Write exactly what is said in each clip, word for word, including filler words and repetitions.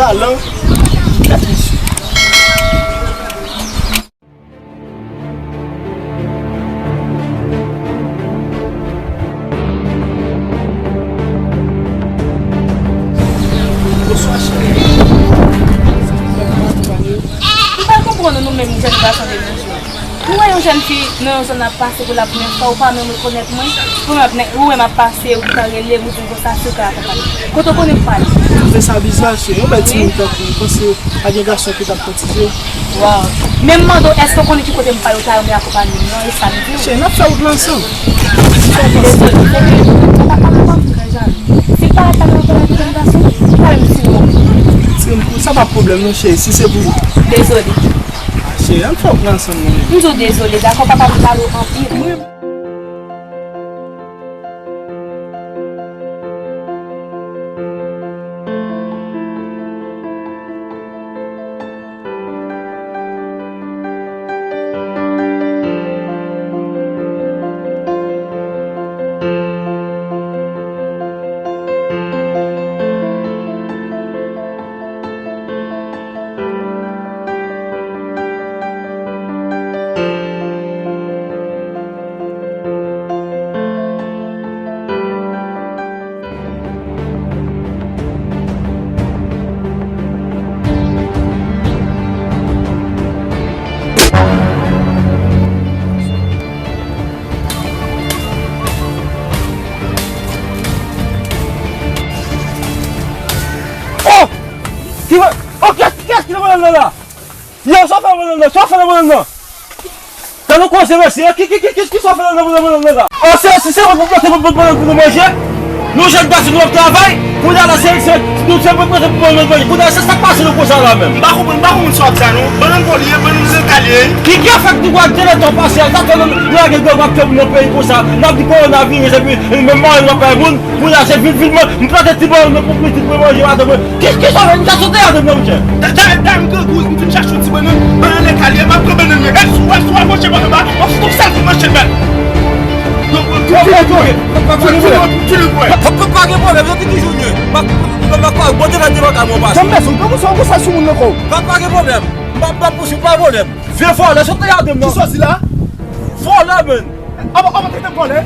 Talan. Bonswa, cheri. M pa konprann nou menm jèn gason de nos jours. Ou wè yon jèn fi nan yon zòn ap pase pou la premyè fwa, ou pa menm rekonèt mwen. Ou wè m ap, ou wè m ap pase, ou gentan rele m, ou di m konsa, si w ka akonpanye. Kote w konnen m pale? Ou twouve sa bizar, cheri? Yon bèl timoun tankou w, ou panse pa gen gason ki t ap koutize w? Waw. Men m mande w, èske w konnen ki kote m pale, ou ta renmen akonpanye m, non? E sa m di w. Cheri, n ap fè wout la ansanm. Dezole, se ke ou pa ka pale ansanm, trè jan. Si l pa rete nan yon kote jèn gason, ou pa menm di yon mo. Sa pa pwoblèm non, cheri, si se pou ou. Dezole. Cheri, ann fè wout la ansanm non. M di w dezole, dakò, papa, m pale w anpil. Oh! Ki va? Oh, kiyès, kiyès ki nan madanm nan la? Yo, sa w fè nan madanm nan? Sa w fè nan madanm nan? Tande koze mesye, ki, ki, ki, ki, kisa w fè nan, nan, nan, nan, nan la? Oh, se, se, se mwen pou pote pou, pou, pou, pou nou manje? Nou jèn gason nou ap travay, kounye a la se, se, nou se mwen pote pou mwen manje. Kounye a se sa k pase nou konsa la menm. M pa konprann, m pa konprann sa w ap di a non. Bann nan vòlè, bann nan zekalye. Ki, ki afè k nou wè ak de lè tan pase a, sa fè nou, nou lage gang ap fè moun nan peyi konsa. N ap di kowonaviris epi, e, menm manje nou ap bay moun. Kounye a se vin, vin, mwen, m plante ti bannann mwen pou pitit mwen manje maten mwen. Kis, kisa w fè? M ta sote atè m nan, monchè. Da, da, da, m grangou, m fin chache yon ti bannann, bannann lè kalye, m ap pran bannann mwen. E si w, si w aproche bannann ba, w ap fout yon sèl kout manchèt ba. Non, non, non, non, non, non, non, non. Pa, pa, pa, pa gen pwoblèm, yo di ki jou l ye. M ap, m ap, m ap, bon, te fè devan kay mwen pase. Janm mèsi, ou pa konsa, ou konsa sou moun nan kò w. Pa, pa gen pwoblèm. M ap, m ap pouswiv, pa gen pwoblèm. Vye vòlè, sote atè m nan. Kisa w di la? Vòlè, menn. Aba, aba, tèt vòlè.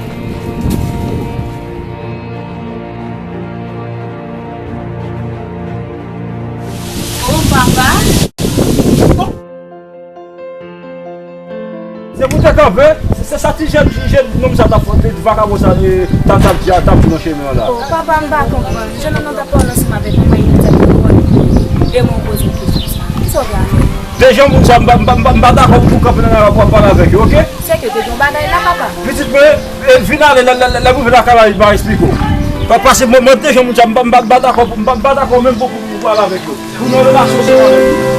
Oh, papa. Oh. Se pou te kanpe, se, se sa ti jèn, jèn nonm sa t ap fè, ti vakabon sa, e, t ap, t ap di a, t ap di nan chemen an la. Oh, papa, m pa konprann. Jan nonm nan t ap pale ansanm avèk mwen, li t ap konprann. E mwen poze w kesyon sa. Kisa w gen avè l? Dejan moun sa, m pa, m pa, m pa, m pa dakò pou kanpe nan lari pou w ap pale avèk yo, oke? Sèke te gen yon bagay la, papa. Pitit mwen, e, vin ale, lè, lè, lè, lè m rive lakay la, m a esplike w. Pa, paske mwen, mwen, Dejan moun sa, m pa, m pa, m pa dakò, m pa, m pa dakò menm pou, pou, pou pale avèk yo. Pou nou relasyon se mwen menm.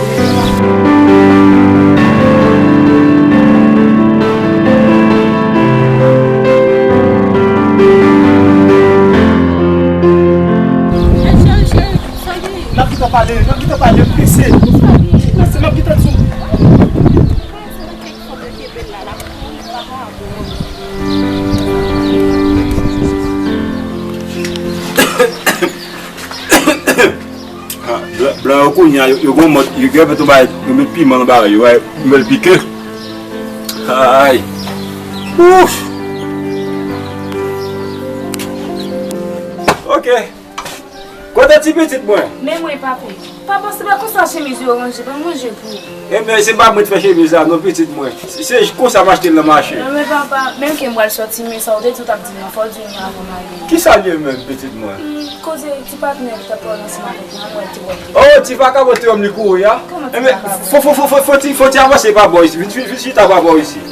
N ap gentan pale, n ap gentan pale, m prese. M prese, n ap gentan di w. Ah, blan, blan yo kounye a, yo, yo gon mòd, yo gen tou bay, yo met piman nan bagay yo, wè, yo met pike. Ay. Ouf. Ok. Kote ti pitit mwen? Men mwen, papa. Papa, se pa konsa chemiz yo ranje, ban m ranje pou ou. Ebyen, se pa mwen t fè chemiz la, non, pitit mwen. Se, se konsa m achte l nan mache. Non, men papa, menm ke m pral sòti, men sa w te di w t ap di m nan, fò w di m avan m ale. Kisa l ye menm, pitit mwen? Hmm, koze ti patnè ki t ap pale ansanm avèk mwen, mwen te wè l te. Oh, ti vakabon te wè m li kouri a? Kòman ti vakabon? Ebyen, fò, fò, fò, fò, fò ti, fò ti avanse pa bò isi, vin, vin, vin chita pa bò isi.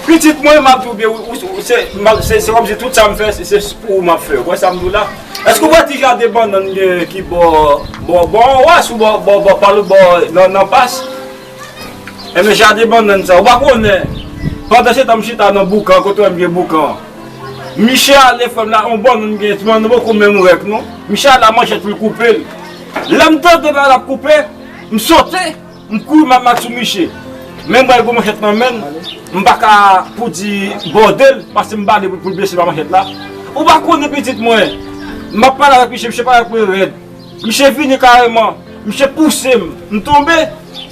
Pitit mwen, m ap di w byen, ou, ou, ou, se, m ap, se, se kòmsi tout sa m fè, se, se pou ou m ap fè. Ou wè sa m di w la? Èske w wè ti jaden bannann gen ki bò, bò, bò anwo a, sou bò, bò, bò, pa lòt bò, nan, nan pas? Enben, jaden bannann sa, ou pa konnen. Pandan se tan, m chita nan boukan, kote w wè m gen boukan an. Miche ale fè m la, yon bannann gen, ti bannann nan poko menm rèk, non. Miche ale a manchèt pou l koupe l. Lè m tande bagay la ap koupe, m sote. M kouri m al mat sou miche. Men m wè l gon manchèt nan men l. M pa ka pou di bòde l, paske m bale pou, pou l blese pa manchèt la. Ou pa konnen pitit mwen. M ap pale avèk miche, miche parèt mwen rèd. Miche vini kareman. Misye pouse m, m tonbe.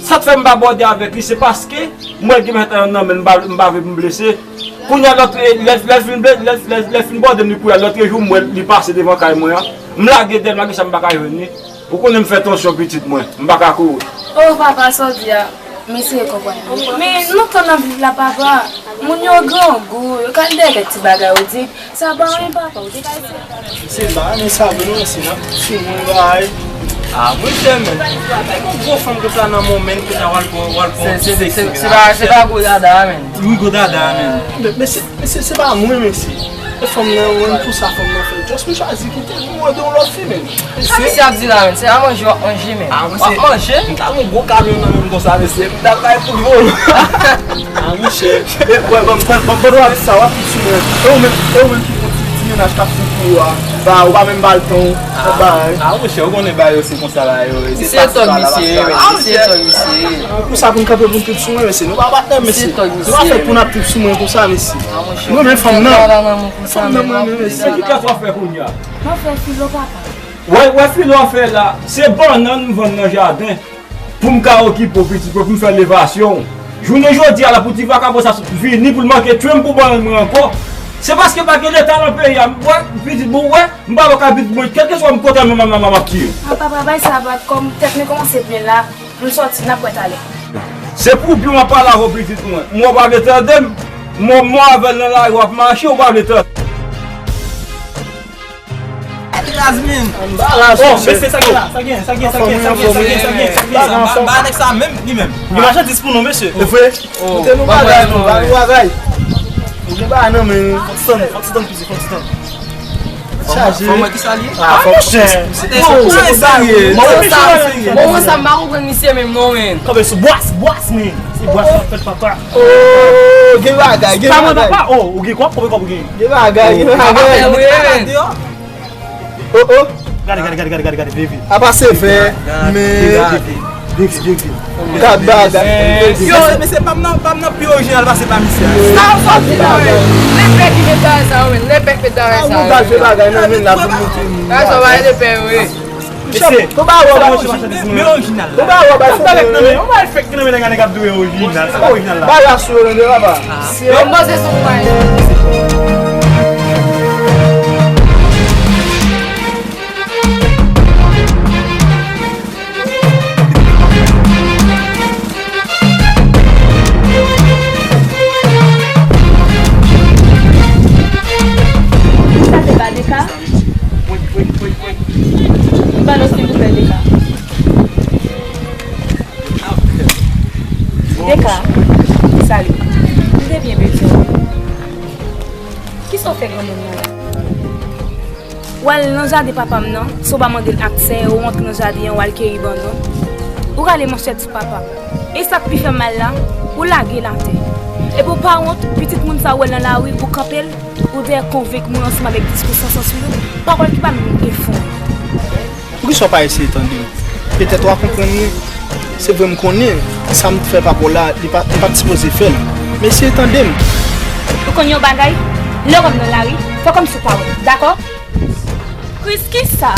Sa k fè m pa bòde avèk li, se paske m wè l gen machèt nan men l, m pa, m pa vle pou m blese. Kounye a, lòt, lè, lè l fin ble-, lè, lè, lè l fin bòde m, li kouri a, lòt jou m wè li pase devan kay mwen an. M lage dèyè l, malgre sa m pa ka jwenn li. Ou konnen m fè tansyon pitit mwen, m pa ka kouri. O papa, sa w di a, m eseye konprann. Men lontan n ap viv la, papa, moun yo grangou, yo ka dèyè kèk ti bagay, ou di, sa pa anyen, papa, ou te ka eseye. Se pa, men sa vre, non, se n ap sou mwen, bay. Ah, mwen fè, men. Avèk yon gwo fanm konsa nan men w, men, kounye a w al pran, w al pran ti seksi, se pa, se pa gwo dada, men. Wi, gwo dada, men. Men, men se, men se, se pa mwen, men se. E fanm nan, mwen, pou sa fanm nan fè. Just mwen chwazi kite l pou mwen de yon lòt fi, men. Sa misye ap di la, men? Se a manje w ap manje, men. Ah, mwen w ap se, manje? M ta gen yon gwo kamyon nan men m konsa, mesye. M ta bay pou volo. Ah, monchè. E, wè, ban m, ban m, ban m, pandan w ap di sa, w ap di sou mwen. E ou menm, e ou menm ki fè yon ti, ti mennaj k ap sou kou a. Ba, ou pa menm ba l tan, w ap bay. Ah, monchè, ou konnen ba yo se konsa ba yo ye. Se tòg misye ye, men. Se tòg misye ye. Pou sa, pou n kanpe pou n trip sou mwen, mesye. Nou pa patnè, mesye. Nou pa fèt pou n ap trip sou mwen konsa, mesye. Ah, monchè. Mwen, men fanm nan. Fanm nan, mwen, men, mesye. Ki klas w ap fè kounye a? Mwen fè filo, papa. Wè, wè filo w ap fè la, se bannann m vann nan jaden pou m ka okipe w, pitit mwen, pou m fè levasyon w. Jounen jodi a la, pou ti vakabon sa vini pou l manke tchwe m pou bannann mwen ankò. Se paske pa gen Leta nan peyi a. M wè, pitit, bon, wè, m pa wè ka pitit mwen, kèlkeswa m kontan, m, m, m, m ap tiye. Ah, papa, bay sa bat kò m, tèt mwen kòmanse plen la, m sòti, n ap wè talè. Se pou byen w ap pale avè w, pitit mwen. M wè w pa vle tande m, m wè, m wè avè l nan lari w ap mache, w pa vle tande. Raz, men. Anbaras, oh, mesye, sa gen la, sa gen, sa gen, sa gen, sa gen, sa gen, sa gen, sa gen. Ba, ba nèg sa menm, li menm. Li machandiz pou nou, mesye. E vre? Koute nou bagay, nou, ba nou bagay. Ou gen bagay nan men. Fòk ti tann, fòk ti tann, piti, fòk ti tann. Chaje. Fò mwen ki sa li ye? Ah, fòk monchè. Se pou sa li ye. Mwen, mwen sa m pa konprann misye menm non, men. Kanpe sou bwas, bwas, men. Se bwas nan fèt papa. Oh, gen bagay, gen bagay. Sa mwen papa, oh, ou gen kòb, konbyen kòb ou gen? Gen bagay, gen bagay. Papa fè vre, men. Oh, oh. Gade, gade, gade, gade, gade, gade, vye, vye. Apa se vè, men. Vye, vye, vye. Gad bagay. Yo, men se pa m nan, pa m nan pi orijinal pase pa misye a. Sa w sòti la, men. Lepè ki met bagay sa yo, men. Lepè ki met bagay sa yo. Bagay nan men la pou moute. Sa va lepè, wi. Mesye, to ba wè, men orijinal la. To ba wè, bay fèk nan men, yon bay fèk nan men nèg la, nèg ap di orijinal. Sa pa orijinal la. Bay la sou yo, papa. Yo poze sou mwen. Sa se pa Deka? Ban nou silvouplè Deka. Deka, salut. M te byen bezwen w. Kisa w fè granmoun nan la? W al nan jaden papa m nan, san w pa mande l aksè, ou antre nan jaden an, w al keyi bannann. Ou rale manchèt sou papa. E sa k pi fè m mal la, ou lage l atè. Epi w pa wont, pitit moun sa ou wè l nan lari, ou kanpe l, ou dèyè konvenk moun ansanm avèk diskou san sans ou yo, pawòl ki pa menm gen fon. Poukisa w pa eseye tande m? Petèt w a konprann mwen. Se vre m konnen sa m fè pa pou w la, li pa, m pa t sipoze fè l. Men eseye tande m. Ou konn yon bagay? Lè w wè m nan lari, fò kòmsi w pa wè m, dakò? Kris, kisa?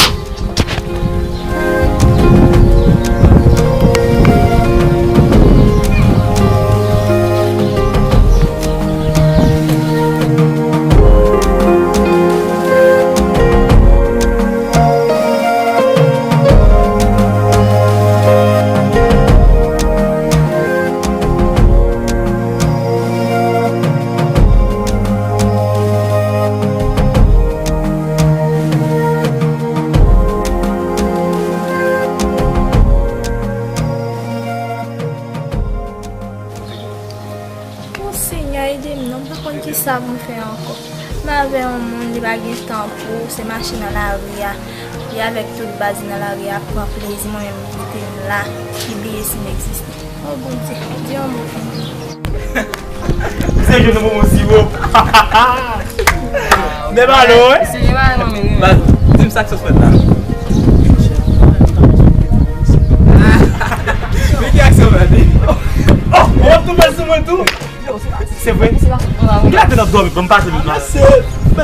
O Senyè, ede m non, m pa konn kisa pou m fè ankò. M avè yon moun, li pa gen tan pou, se mache nan lari a. Li avèk tout baz li nan lari a, ap pran plezi, mwen menm, li kite m la, li bliye si m egziste. O Bondye, di yon mo pou mwen. Se jwenn yon bon siwo. Men balo, wi. Di m sa k sòs fèt la. Men ki aksyon fèt? Oh, w ap tou bèl sou mwen tou. Se vre? M gen la tèt ap dòmi, ban m pase m nan.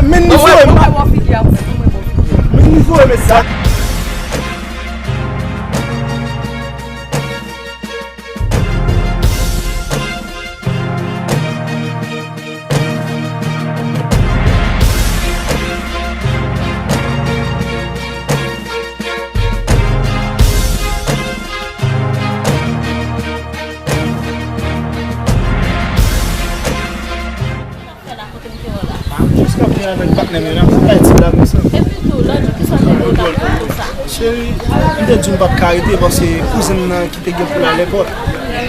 Men nivo e, men nivo e, men sa. Avèk patnè m yo, n ap fè ti blag ansanm. Epi tou, lòt jou, kisa te gen w t ap fè konsa? Cheri, m te di w m p ap ka rete paske kouzen m nan ki te gen pou l al èpòt.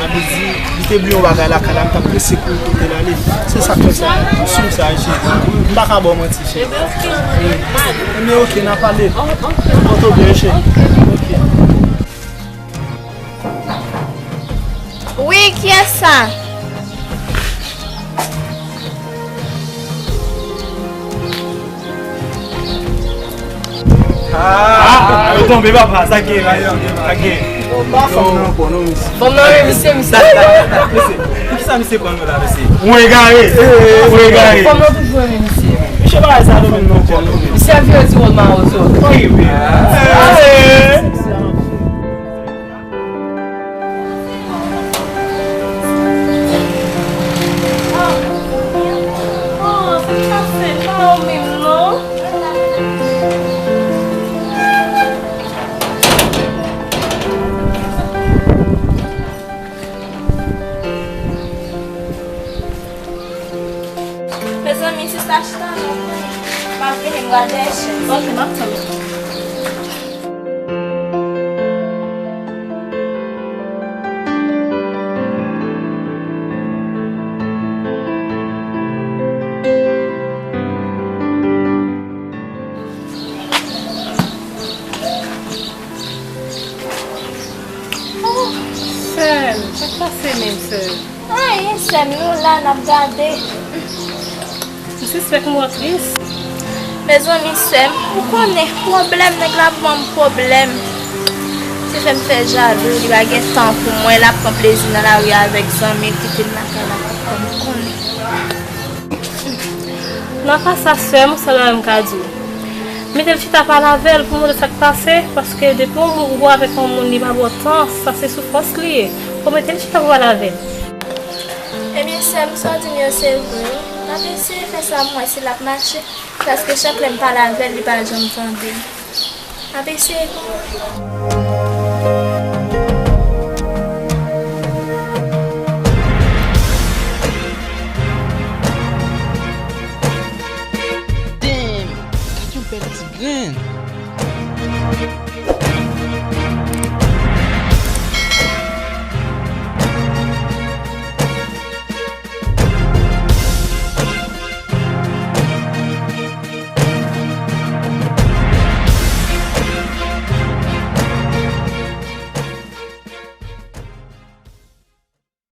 A vle di, li te bliye yon bagay lakay la, m t ap prese pou l pote l ale. Se sa k fè sa. M sou sa, cheri. M pa ka ba w manti, cheri. Ebyen, oke. Ebyen, oke, n a pale. Pòte w byen, cheri. Oke. Wi, kiyès sa? Ah, yo tonbe, papa, sa gen, sa gen. Bon, pa fanm nan ankò, non, mesye. Fanm nan, wi, mesye, mesye. Mesye, poukisa misye pran nou la, mesye? Ou egare, ou egare. Fanm nan toujou renmen misye. Mesye, bagay sa, nou menm, non, non. Misye ap vire di wòl mawozo. Wi, wi. Mezanmi, sista chita non, m ap vini, m pral dèyè chèz. Ok, m ap tann ou. Oh, sè m, sa k pase menm, sè m? Anyen, sè m, nou la, n ap gade. M sispèk mwen tris. Mezanmi, sè m, ou konnen, pwoblèm, nèg la ban m pwoblèm. Li fè m fè jalou, li pa gen tan pou mwen, l ap pran plezi nan lari avèk zanmi l, kite m lakay la, ou konnen. Nan ka sa, sè m, sa la m ka di w. Mete l chita pale avè l pou mande sa k pase, paske depi yon moun gwo avèk yon moun li pa ba w tan, sa se soufrans li ye. Fò mete l chita pou pale avè l. Ebyen, sè m, sa w di m yo se vre wi. M ap eseye fè sa pou m wè si l ap mache, paske chak lè m pale avè l, li pa janm tande m. M ap eseye kanmenm.